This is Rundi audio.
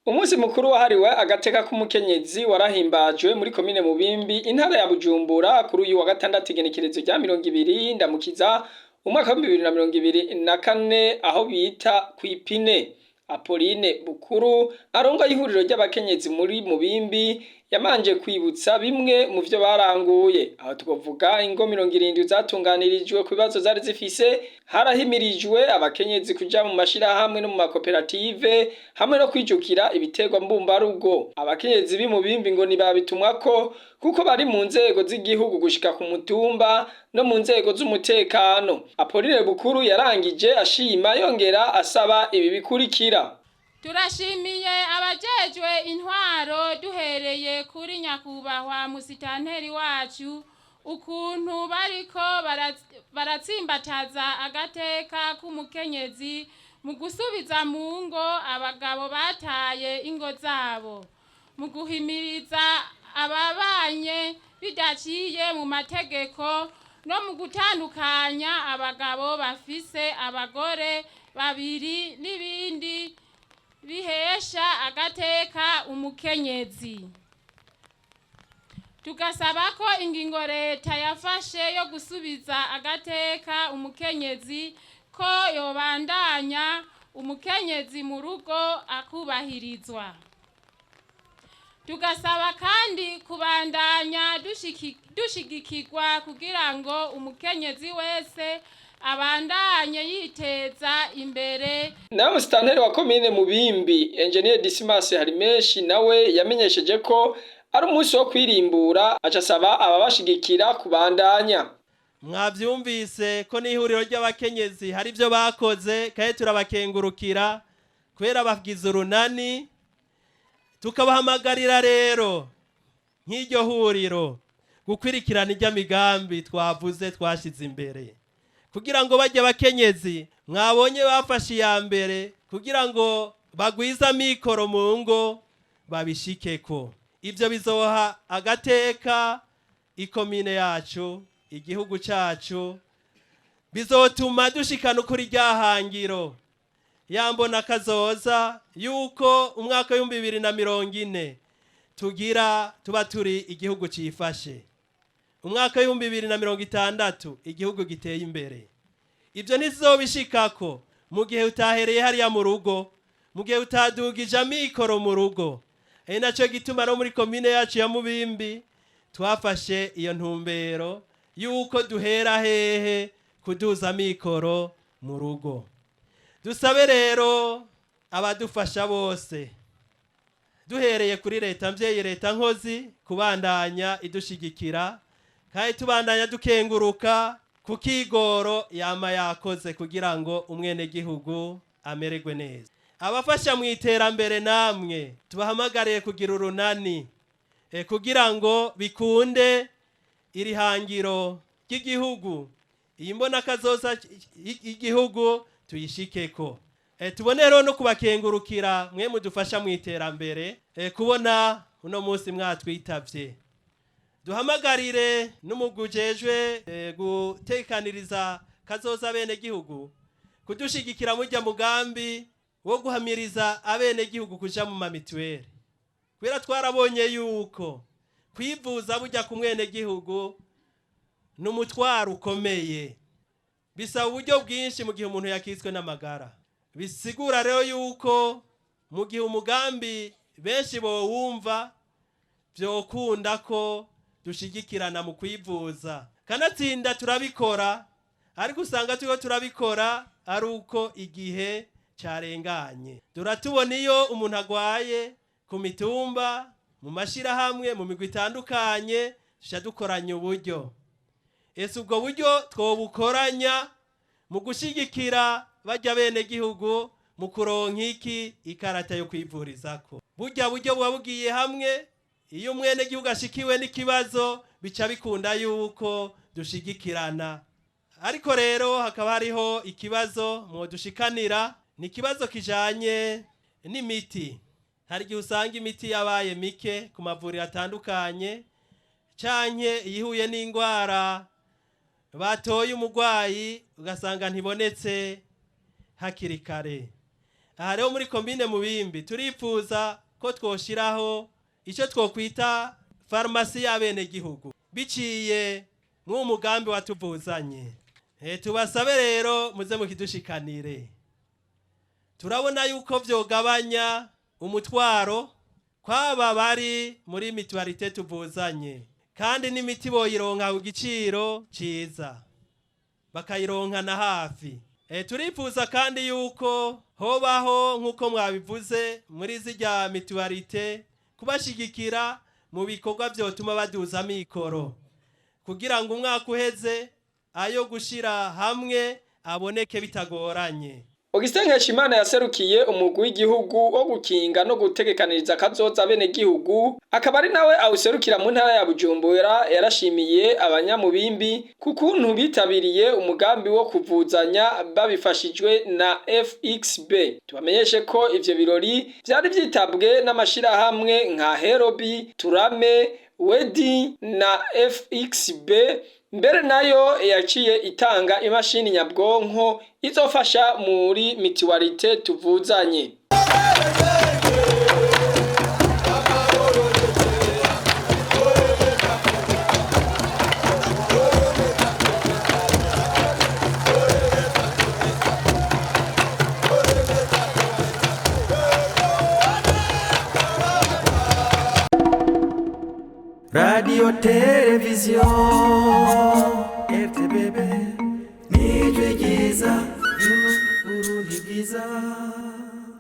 Umunsi mukuru wahariwe agateka k'umukenyezi warahimbajwe muri komine Mubimbi, intara ya Bujumbura, kuri uyu wa gatandatu, igenekerezo rya 20 Ndamukiza, umwaka wa 2024, aho bita kw'Ipine. Apolline Bukuru, arongoye ihuriro ry'abakenyezi muri Mubimbi, yamanje kwibutsa bimwe mu vyo baranguye. Aho twovuga ingo 70 zatunganirijwe ku bibazo zari zifise, harahimirijwe abakenyezi kuja mu mashirahamwe no mu makoperative, hamwe no kwijukira ibiterwa mbumbarugo. Abakenyezi b'i Mubimbi ngo ntibabitumwako, kuko bari mu nzego z'igihugu gushika ku mutumba no mu nzego z'umutekano. Apolline Bukuru yarangije ashima, yongera asaba ibi bikurikira: Turashimiye abajejwe intwaro, duhereye kuri nyakubahwa musitanteri wacu, ukuntu bariko baratsimbataza agateka k'umukenyezi mu gusubiza mu ngo abagabo bataye ingo zabo, mu guhimiriza ababanye bidaciye mu mategeko, no mu gutandukanya abagabo bafise abagore babiri, n'ibindi bihesha agateka umukenyezi. Tugasaba ko ingingo leta yafashe yo gusubiza agateka umukenyezi ko yobandanya, umukenyezi mu rugo akubahirizwa. Tugasaba kandi kubandanya dushigikirwa kugira ngo umukenyezi wese abandanye yiteza imbere. Nawe musitanteri wa komine Mubimbi, Engineer Dismas Harimenshi, nawe yamenyesheje ko ari umunsi wo kwirimbura, aca asaba ababashigikira kubandanya. Mwavyumvise ko n'ihuriro ry'abakenyezi hari ibyo bakoze, kandi turabakengurukira kubera bagize urunani. Tukabahamagarira rero nk'iryo huriro gukwirikirana irya migambi twavuze twashize imbere, kugira ngo bajye abakenyezi mwabonye bafashe iya mbere kugira ngo bagwize amikoro mu ngo babishikeko. Ibyo bizoha agateka ikomine yacu, igihugu cyacu, bizotuma dushikana ukuri ryahangiro yambona kazoza yuko umwaka wa 2040 tugira tuba turi igihugu cifashe, umwaka wa 2060 igihugu giteye imbere. Ibyo ntizobishikako mu gihe utahereye hariya mu rugo, mu gihe utadugije amikoro mu rugo. Ari nacyo gituma no muri komine yacu ya Mubimbi twafashe iyo ntumbero yuko duhera hehe? Kuduza amikoro mu rugo. Dusabe rero abadufasha bose, duhereye kuri leta mvyeyi, leta nkozi, kubandanya idushigikira, kandi tubandanya dukenguruka ku kigoro yama yakoze kugira ngo umwenegihugu amererwe neza. Abafasha mu iterambere namwe tubahamagariye kugira urunani kugira ngo bikunde iri hangiro ry'igihugu, iyi mbona kazoza y'igihugu tuyishikeko. Tubone rero no kubakengurukira mwe mudufasha mu iterambere, kubona uno munsi mwatwitavye. Duhamagarire n'umugwi ujejwe gutekaniriza kazoza bene gihugu kudushigikira mujya mugambi wo guhamiriza abene gihugu kuja mu mamituweli, kubera twarabonye yuko kwivuza bujya ku mwene gihugu ni umutwaro ukomeye, bisaba uburyo bwinshi mu gihe umuntu yakitswe n'amagara. Bisigura rero yuko mu gihe umugambi benshi bowumva, byokunda ko dushigikirana mu kwivuza. Kanatsinda turabikora, ariko usanga turiho turabikora ari uko igihe cyarenganye. Turatubona iyo umuntu agwaye ku mitumba, mu mashyirahamwe, mu migwi itandukanye, duca dukoranya uburyo. Ese ubwo buryo twobukoranya mu gushyigikira bajya bene gihugu mu kuronka iki? Ikarata yo kwivurizako. Burya buryo buba bugiye hamwe, iyo umwene gihugu ashikiwe n'ikibazo, bica bikunda yuko dushigikirana. Ariko rero hakaba hariho ikibazo mwodushikanira, ni ikibazo kijanye n'imiti. Hari igihe usanga imiti yabaye mike ku mavuriro atandukanye, canke iyihuye n'indwara batoye umurwayi ugasanga ntibonetse hakiri kare. Aha rero muri komine Mubimbi turifuza ko twoshiraho icyo twokwita farumasi y'abenegihugu biciye mw'uwo mugambi watuvuzanye. Tubasabe rero muze mukidushikanire. Turabona yuko vyogabanya umutwaro kwaba bari muri mutualité tuvuzanye, kandi n'imiti boyironka ku giciro ciza, bakayironka na hafi. Turifuza kandi yuko hobaho, nk'uko mwabivuze, muri zirya mutualité kubashigikira mu bikorwa vyotuma baduza amikoro, kugira ngo umwaka uheze ayo gushira hamwe aboneke bitagoranye. Augustin Nkeshimana yaserukiye umugwi w'igihugu wo gukinga no gutegekaniriza kazoza abenegihugu, akaba ari nawe awuserukira mu ntara ya Bujumbura, yarashimiye abanyamubimbi ku kuntu bitabiriye umugambi wo kuvuzanya babifashijwe na FXB. Tubamenyeshe ko ivyo birori vyari vyitabwe n'amashirahamwe nka Herobi, Turame, Wedi na FXB, mbere nayo yaciye itanga imashini nyabwonko izofasha muri mutualité tuvuzanye. Radio Television RTBB, nijwi ryiza, Burundi bwiza.